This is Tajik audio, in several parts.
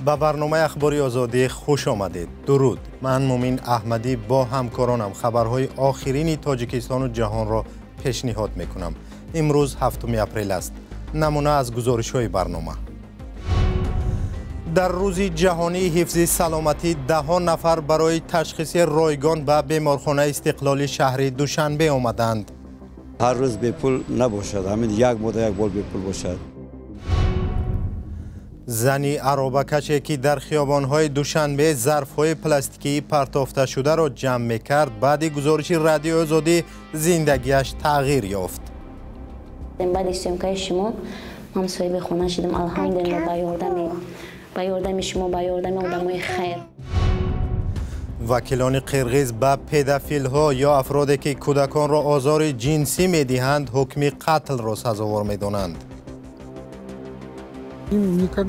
Ба барномаи Ахбори Озодӣ хуш омадед. Дуруд. Ман Мумин Аҳмадӣ бо ҳамкоронам хабарҳои охирини Тоҷикистону ҷаҳонро пешниҳод мекунам. Имрӯз 7 апрел аст. Намуна аз гузоришҳои барнома. Дар рӯзи ҷаҳонии ҳифзи саломатӣ даҳҳо нафар барои ташхиси ройгон ба беморхонаи Истиқлоли шаҳри Душанбе омаданд. Ҳар рӯз бепул набошад, ҳамин як мода як бор бепул бошад. Зани аробакаше ки дар хиёбонҳои Душанбе зарфҳои пластикии партофташударо ҷамъ мекард, баъди гузориши Радиои Озодӣ зиндагиаш тағйир ёфт. Баъди съёмкаи шумо ман соҳиби хона шудам, алҳамдулилла, ба ёрдами шумо, ба ёрдами одамои хайр. Вакилони қирғиз ба педофилҳо ё афроде ки кӯдаконро озори ҷинсӣ медиҳанд, ҳукми қатлро сазовор медонанд.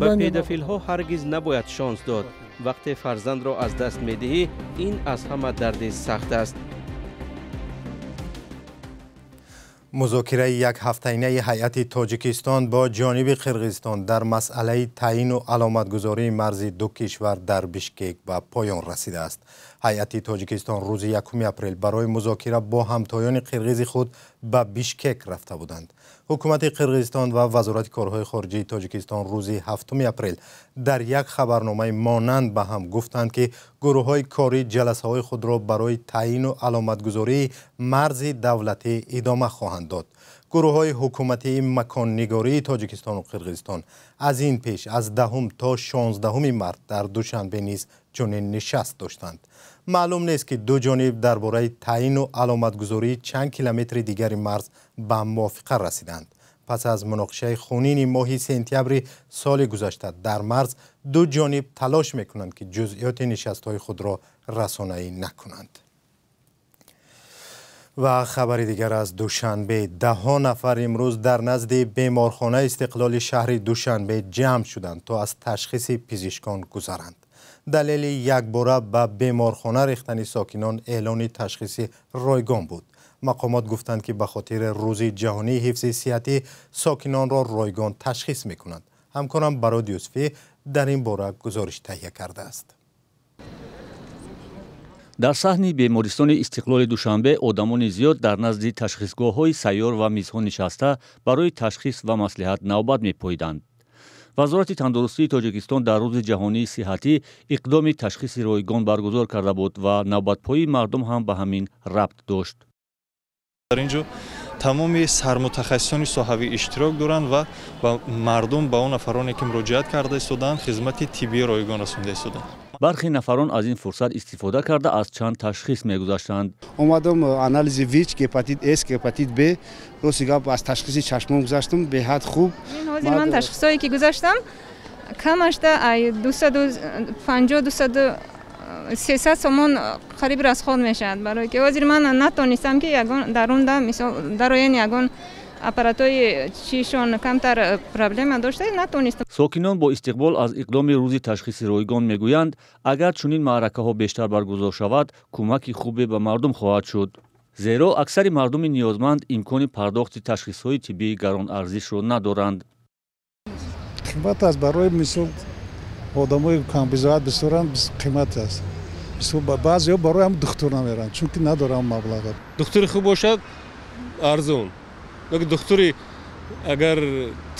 Ба педофилҳо ҳаргиз набояд шонс дод. Вақте фарзандро аз даст медиҳӣ, ин аз ҳама дарди сахт аст. Музокираи якҳафтаинаи ҳайати Тоҷикистон бо ҷониби Қирғизистон дар масъалаи таъину аломатгузории марзи ду кишвар дар Бишкек ба поён расидааст. Ҳайати Тоҷикистон рӯзи 1 апрел барои музокира бо ҳамтоёни қирғизи худ ба Бишкек рафта буданд. Ҳукумати Қирғизистон ва Вазорати корҳои хориҷии Тоҷикистон рӯзи 7 апрел дар як хабарномаи монанд ба ҳам гуфтанд, ки гурӯҳҳои корӣ ҷаласаҳои худро барои таъину аломатгузории марзи давлатӣ идома хоҳанд дод. Гурӯҳҳои ҳукуматии маконнигории Тоҷикистону Қирғизистон аз ин пеш аз 10 то 16 март дар Душанбе низ чунин нишаст доштанд. Маълум нест, ки ду ҷониб дар бораи таъину аломатгузории чанд километри дигари марз ба мувофиқа расиданд. Пас аз муноқишаи хунини моҳи сентябри соли гузашта дар марз ду ҷониб талош мекунанд, ки ҷузъиёти нишастҳои худро расонаӣ накунанд. Ва хабари дигар аз Душанбе. Даҳҳо нафар имрӯз дар назди беморхонаи Истиқлоли шаҳри Душанбе ҷамъ шуданд, то аз ташхиси пизишкон гузаранд. Далели якбора ба беморхона рехтани сокинон эълони ташхиси ройгон буд. Мақомот гуфтанд, ки ба хотири рӯзи ҷаҳонии ҳифзи сиҳатӣ сокинонро ройгон ташхис мекунанд. Ҳамкорам Барод Юсуфӣ дар ин бора гузориш таҳия кардааст. Дар саҳни бемористони Истиқлоли Душанбе одамони зиёд дар назди ташхисгоҳҳои сайёр ва мизҳо нишаста барои ташхис ва маслиҳат навбат мепоиданд. Вазорати тандурустии Тоҷикистон дар рӯзи ҷаҳонии сиҳатӣ иқдоми ташхиси ройгон баргузор карда буд ва навбатпоии мардум ҳам ба ҳамин рабт дошт. Дар ин ҷо тамоми сармутахассисони соҳавӣ иштирок доранд ва ба мардум, ба он нафароне ки муроҷиат карда истоданд, хизмати тиббии ройгон расонда истоданд. Бархе нафарон аз ин фурсат истифода карда аз чанд ташхис мегузаштанд. Омадам анализи ВИЧ, гепатит С, гепатит Б. Рости гап, аз ташхиси чашмон гузаштам, беҳад хуб. Ҳозир ман ташхисҳое ки гузаштам, камашда ай 250, 200, 300 сомон қариб расход мешавад, барое ки ҳозир ман натонистам, ки ягон дарунда, мисол, дарояни ягон аппаратҳои чишон камтар проблема дошта, натонистам. Сокинон бо истиқбол аз иқдоми рӯзи ташхиси ройгон мегӯянд, агар чунин маъракаҳо бештар баргузор шавад, кӯмаки хубе ба мардум хоҳад шуд, зеро аксари мардуми ниёзманд имкони пардохти ташхисҳои тиббии гаронарзишро надоранд. Қимат аст, барои мисол одамои камбизоат бисёранд, қимат аст. Баъзеҳо барои ҳам духтур намеранд, чунки надоранд маблаға. Духтури хуб бошад, арзон. Духтури агар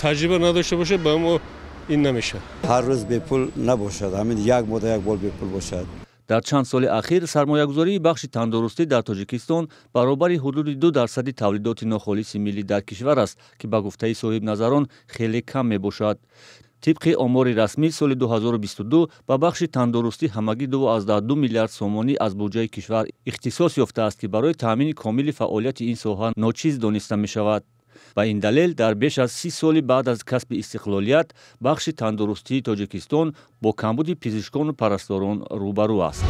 таҷриба надошта бошад, ба мо ин намешавад. Ҳар рӯз бепул набошад, ҳамин як мода як бор бепул бошад. Дар чанд соли ахир сармоягузории бахши тандурустӣ дар Тоҷикистон баробари ҳудуди 2% тавлидоти нохолиси миллӣ дар кишвар аст, ки ба гуфтаи соҳибназарон хеле кам мебошад. Тибқи омори расмӣ, соли 2022 ба бахши тандурустӣ ҳамагӣ 2,2 миллиард сомонӣ аз буҷаи кишвар ихтисос ёфтааст, ки барои таъмини комили фаъолияти ин соҳа ночиз дониста мешавад. Ба ин далел дар беш аз 30 соли баъд аз касби истиқлолият бахши тандурустии Тоҷикистон бо камбуди пизишкону парасторон рӯбарӯ аст.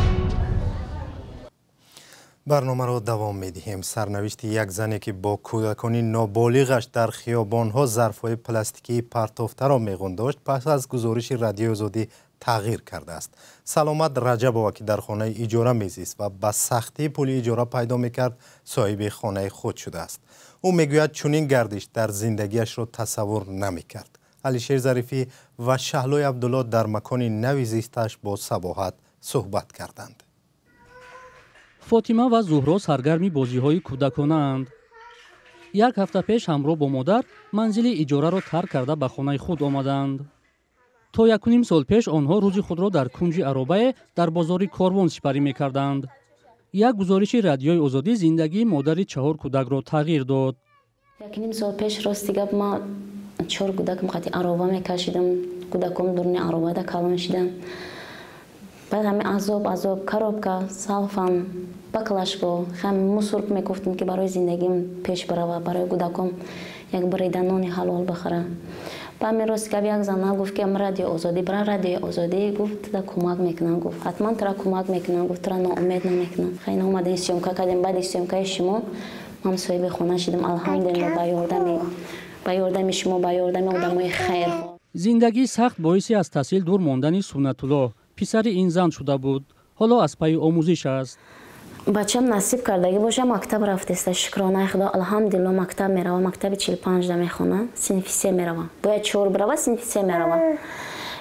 Барномаро давом медиҳем. Сарнавишти як зане, ки бо кӯдакони ноболиғаш дар хиёбонҳо зарфҳои пластикии партофтаро меғундошт, пас аз гузориши Радиои Озодӣ тағйир кардааст. Саломат Раҷабова, ки дар хонаи иҷора мезист ва ба сахтӣ пули иҷора пайдо мекард, соҳиби хонаи худ шудааст. Ӯ мегӯяд, чунин гардиш дар зиндагиашро тасаввур намекард. Алишер Зарифӣ ва Шаҳлои Абдулло дар макони нави зисташ бо Сабоҳат суҳбат карданд. Фотима ва Зуҳро саргарми бозиҳои кӯдаконаанд. Як ҳафта пеш ҳамроҳ бо модар манзили иҷораро тарк карда ба хонаи худ омаданд. То 1,5 сол пеш онҳо рӯзи худро дар кунҷи аробае дар бозори Корвон сипарӣ мекарданд. Як гузориши Радиои Озодӣ зиндагии модари 4 кӯдакро тағйир дод. 1,5 сол пеш рости гап ма 4 кӯдакам қати ароба мекашидам. Кӯдаком дуруни аробада калон шидам. Баъд ҳами азоб, коробка, салфан, баклашко, ҳами мусор мекуфтем, ки барои зиндагим пеш барава, барои кӯдаком як бурида нони ҳалол бихӯра. Ба ҳамин рости гап як зана гуфт, ки Радио Озодӣ, бира Радиои Озодӣ, гуфт туда кӯмак мекунам, гуфт ҳатман тура кӯмак мекунам, гуфт тура ноумед намекунам. Хеле омадем, съёмка кардем, баъди съёмкаи шумо ман соҳиби хона шидам, алҳамдулиллоҳ, ба ёрдами шумо, ба ёрдами одамои хайр. Зиндагии сахт боиси аз таҳсил дур мондани Суннатуллоҳ, писари ин зан шуда буд. Ҳоло аз пайи омӯзиш аст. Бачам насиб кардагӣ боша, мактаб рафтеста, шукронаи худо, алҳамдулиллоҳ, мактаб мерава, мактаби 45-да мехона, синфи 3 мерава. Бояд 4 барава, синфи 3 мерава.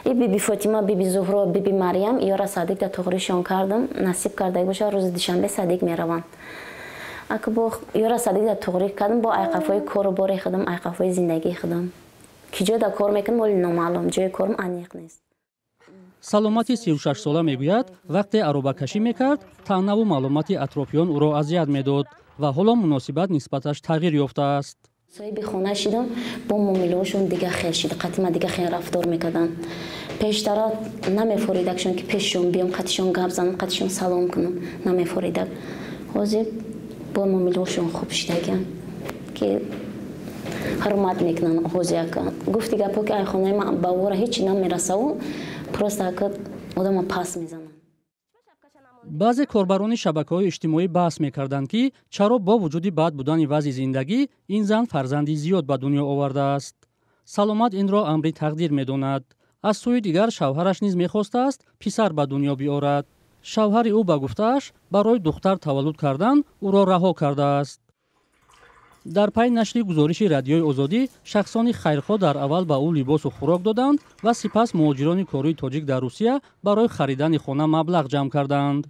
И биби Фотима, биби Зуҳро, биби Марьям иёра садик да туғришон кардам, насиб кардагӣ боша, рӯзи душанбе садик мераванд. Ака бо иёра садик да туғрӣ кардам, бо айқафҳои кору бори худам, айқафҳои зиндагии худам. Ки ҷой да кор мекунам, оли номаълум, ҷои корам аниқ нест. Саломати 36-сола мегӯяд, вақте аробакашӣ мекард, таънаву маълумоти атрофиён ӯро азият медод ва ҳоло муносибат нисбаташ тағйир ёфтааст. Соҳиби хона шидам, бо муомилаҳошон дига хел шид, қатима дига хел рафтор мекарданд. Пештара намефоридакшон, ки пешшон биём, қатишон гап занам, қатишон салом кунам, намефоридак. Ҳозир бо муомилаҳошон хуб шидагиам, ки ҳурмат мекунанд. Ҳозир яка гуфти гапҳо, ки ай хонаи ман ба вора ҳеҷ намерасаву, просто ака одама пас мезананд. Баъзе корбарони шабакаҳои иҷтимоӣ баҳс мекарданд, ки чаро бо вуҷуди бад будани вазъи зиндагӣ ин зан фарзанди зиёд ба дунё овардааст. Саломат инро амри тақдир медонад. Аз сӯи дигар шавҳараш низ мехостааст писар ба дунё биёрад. Шавҳари ӯ ба гуфтааш барои духтар таваллуд кардан ӯро раҳо кардааст. Дар пай нашри гузориши Радиои Озодӣ шахсони хайрхоҳ дар аввал ба ӯ либосу хӯрок доданд ва сипас муҳоҷирони кории тоҷик дар Русия барои харидани хона маблағ ҷамъ карданд.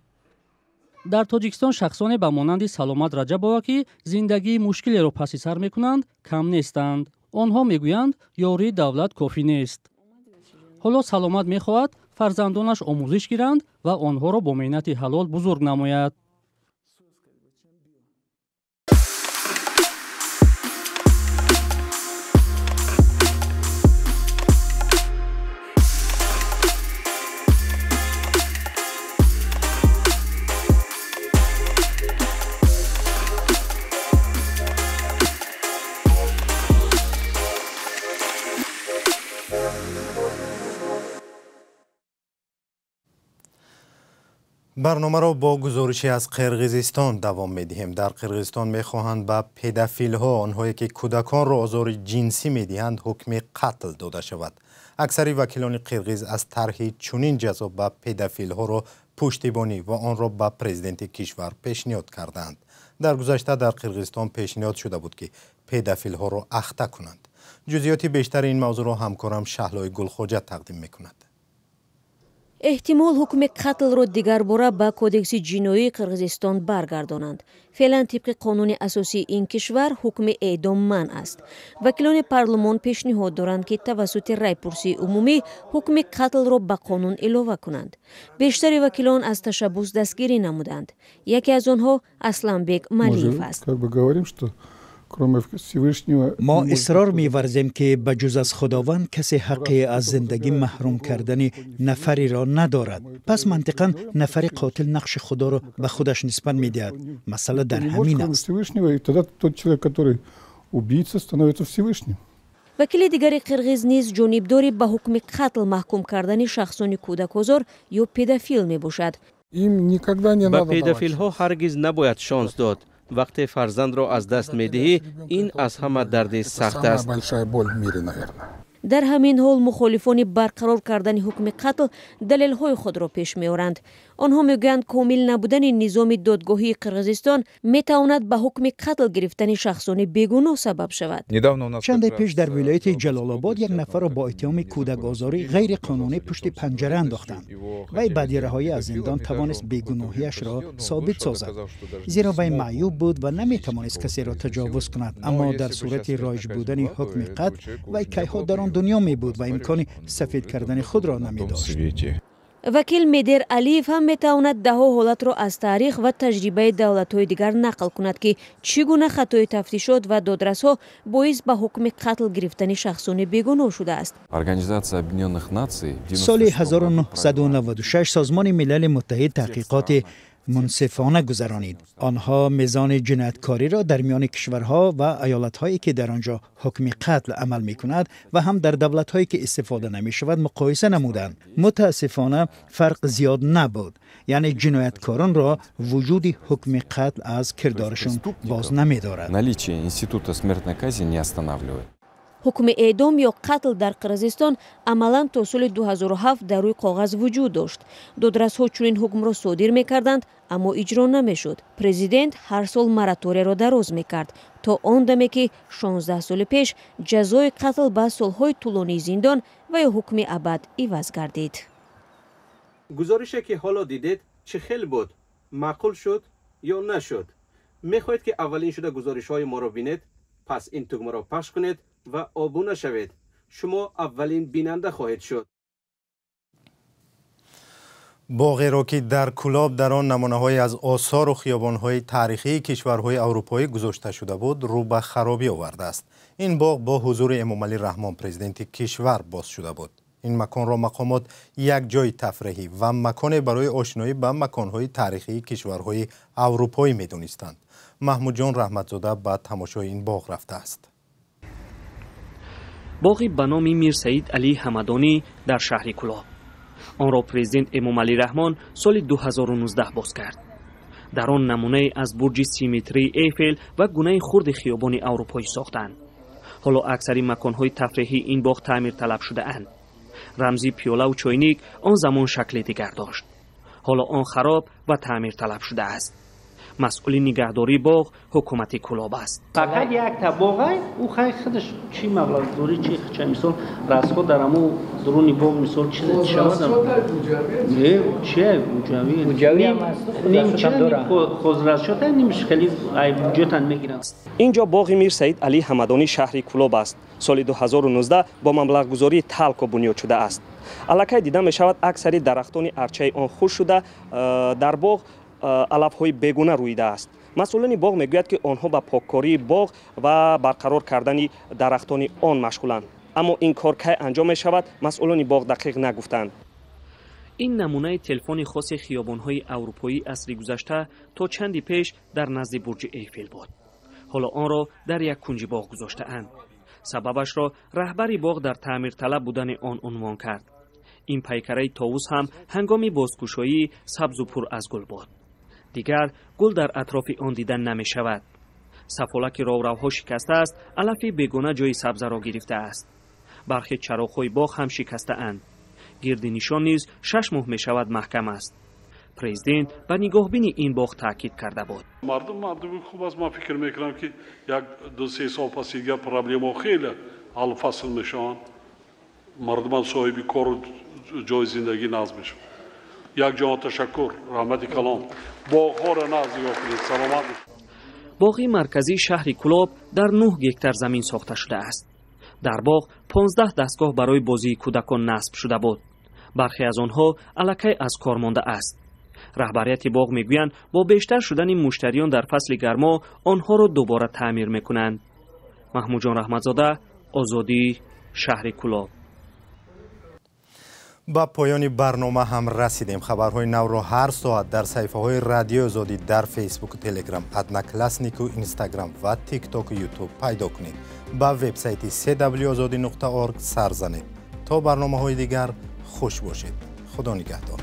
Дар Тоҷикистон шахсоне ба монанди Саломат Раҷабова, ки зиндагии мушкилеро паси сар мекунанд, кам нестанд. Онҳо мегӯянд, ёрии давлат кофӣ нест. Ҳоло Саломат мехоҳад фарзандонаш омӯзиш гиранд ва онҳоро бо меҳнати ҳалол бузург намояд. Барномаро бо гузоришӣ аз Қирғизистон давом медиҳем. Дар Қирғизистон мехоҳанд ба педофилҳо, онҳое ки кӯдаконро озори ҷинсӣ медиҳанд, ҳукми қатл дода шавад. Аксари вакилони қирғиз аз тарҳи чунин ҷазо ба педофилҳоро пуштибонӣ ва онро ба президенти кишвар пешниҳод кардаанд. Дар гузашта дар Қирғизистон пешниҳод шуда буд, ки педофилҳоро ахта кунанд. Ҷузъиёти бештари ин мавзӯъро ҳамкорам Шаҳлои Гулхоҷа тақдим мекунад. Эҳтимол ҳукми қатлро дигарбора ба Кодекси ҷиноии Қирғизистон баргардонанд. Феълан тибқи қонуни асосии ин кишвар ҳукми эъдом манъ аст. Вакилони парлумон пешниҳод доранд, ки тавассути райпурсии умумӣ ҳукми қатлро ба қонун илова кунанд. Бештари вакилон аз ташаббус дастгирӣ намуданд. Яке аз онҳо Асланбек Малиев аст. Мо исрор меварзем, ки ба ҷуз аз Худованд касе ҳаққи аз зиндагӣ маҳрум кардани нафареро надорад. Пас мантиқан нафари қотил нақши Худоро ба худаш нисбат медиҳад. Масъала дар ҳамин аст. Вакили дигари қирғиз низ ҷонибдори ба ҳукми қатл маҳкум кардани шахсони кӯдакозор ё педофил мебошад. Ба педофилҳо ҳаргиз набояд шонс дод. Вақте фарзандро аз даст медиҳӣ, ин аз ҳама дарди сахт аст. Дар ҳамин ҳол мухолифони барқарор кардани ҳукми қатл далелҳои худро пеш меоранд. Онҳо мегӯянд, комил набудани низоми додгоҳии Қирғизистон метавонад ба ҳукми қатл гирифтани шахсони бегуноҳ сабаб шавад. Чанде пеш дар вилояти Ҷалолобод як нафарро бо иттиҳоми кӯдакозорӣ ғайриқонунӣ пушти панҷара андохтанд. Вай баъди раҳоӣ аз зиндон тавонист бегуноҳиашро собит созад, зеро вай маъюб буд ва наметавонист касеро таҷовуз кунад. Аммо дар сурати роиҷ будани ҳукми қатл вай кайҳо дар он дунё мебуд ва имкони сафед кардани худро намедошт. Вакил Медер Алиев ҳам метавонад даҳҳо ҳолатро аз таърих ва таҷрибаи давлатҳои дигар нақл кунад, ки чӣ гуна хатои тафтишот ва додрасҳо боис ба ҳукми қатл гирифтани шахсони бегуноҳ шудааст. Соли 1996 Созмони Милали Муттаҳид таҳқиқоти мунсифона гузаронид. Онҳо мизони ҷинояткориро дар миёни кишварҳо ва аёлатҳое ки дар он ҷо ҳукми қатл амал мекунад ва ҳам дар давлатҳое ки истифода намешавад муқоиса намуданд. Мутаассифона, фарқ зиёд набуд, яъне ҷинояткоронро вуҷуди ҳукми қатл аз кирдорашон боз намедорад. Наличие института смертной казни не останавливает. Ҳукми эъдом ё қатл дар Қирғизистон амалан то соли 2007 дар рӯи коғаз вуҷуд дошт. Додрасҳо чунин ҳукмро содир мекарданд, аммо иҷро намешуд. Президент ҳар сол мораторияро дароз мекард, то он даме ки 16 соли пеш ҷазои қатл ба солҳои тӯлонии зиндон ва ё ҳукми абад иваз гардид. Гузорише ки ҳоло дидед, чӣ хел буд? Маъқул шуд ё нашуд? Мехоҳед, ки аввалин шуда гузоришҳои моро бинед? Пас ин тугмаро пахш кунед ва обуна шавед. Шумо аввалин бинанда хоҳед шуд. Боғеро ки дар Кӯлоб дар он намунаҳое аз осору хиёбонҳои таърихии кишварҳои аврупоӣ гузошта шуда буд, рӯ ба харобӣ овардааст. Ин боғ бо ҳузури Эмомалӣ Раҳмон, президенти кишвар, боз шуда буд. Ин маконро мақомот як ҷои тафреҳӣ ва маконе барои ошноӣ ба маконҳои таърихии кишварҳои аврупоӣ медонистанд. Маҳмудҷон Раҳматзода ба тамошои ин боғ рафтааст. Боғи ба номи Мирсаид Алӣ Ҳамадонӣ дар шаҳри Кӯлоб. Онро президент Эмомалӣ Раҳмон соли 2019 боз кард. Дар он намунае аз бурҷи 30-метрии Эйфел ва гунаи хурди хиёбони аврупоӣ сохтанд. Ҳоло аксари маконҳои тафреҳии ин боғ таъмирталаб шудаанд. Рамзи пиёлаву чойник он замон шакли дигар дошт. Ҳоло он хароб ва таъмирталаб шудааст. Масъули нигаҳдории боғ ҳукумати Кӯлоб аст. Фақат якта боғай, ӯ хай худаш чӣ маблағгузорӣ, чи ча, мисол, расход дар аму дуруни боғ, мисол, чизе шавад, не, чи буҷавӣ хозрасчота, нимш хеле ай буҷетан мегиранд. Ин ҷо боғи Мир Саид Алӣ Ҳамадонӣ шаҳри Кӯлоб аст. Соли 2019 бо маблағгузории Талко бунёд шудааст. Аллакай дида мешавад, аксари дарахтони арчаи он хушк шуда, дар боғ алафҳои бегуна рӯидааст. Масъулони боғ мегӯяд, ки онҳо ба поккории боғ ва барқарор кардани дарахтони он машғуланд, аммо ин кор кай анҷом мешавад, масъулони боғ дақиқ нагуфтанд. Ин намунаи телефони хоси хиёбонҳои аврупоии асри гузашта то чанди пеш дар назди бурҷи Эйфел буд. Ҳоло онро дар як кунҷи боғ гузоштаанд. Сабабашро раҳбари боғ дар таъмирталаб будани он унвон кард. Ин пайкараи товус ҳам ҳангоми бозкушоӣ сабзу пур аз гул буд. Дигар гул дар атрофи он дида намешавад. Сафолаки ровравҳо шикастааст, алафи бегона ҷои сабзаро гирифтааст. Бархе чароғҳои боғ ҳам шикастаанд. Гирди нишон низ 6 моҳ мешавад маҳкам аст. Президент ба нигоҳбини ин боғ таъкид карда буд. Мардум мардуми хуб аст. Ман фикр мекунам, ки як ду се сол пас дигар проблемаҳо хеле ҳаллу фасл мешаванд. Мардумам соҳиби кору ҷои зиндагӣ нағз мешаванд. Як ҷаҳон ташаккур, раҳмати калон. Боғҳоро нағз нигоҳ кунед. Саломат. Боғи марказии шаҳри Кӯлоб дар 9 гектар замин сохта шудааст. Дар боғ 15 дастгоҳ барои бозии кӯдакон насб шуда буд. Бархе аз онҳо аллакай аз кор мондааст. Раҳбарияти боғ мегӯянд, бо бештар шудани муштариён дар фасли гармо онҳоро дубора таъмир мекунанд. Маҳмудҷон Раҳматзода, Озодӣ, шаҳри Кӯлоб. Ба поёни барнома ҳам расидем. Хабарҳои навро ҳар соат дар саҳифаҳои Радиои Озодӣ дар Фейсбуку, Телеграм, Однокласснику, Инстаграм ва Тиктоку, Ютуб пайдо кунед. Ба вебсайти cw озодӣ.org сар занед. То барномаҳои дигар хуш бошед. Худо нигаҳдор.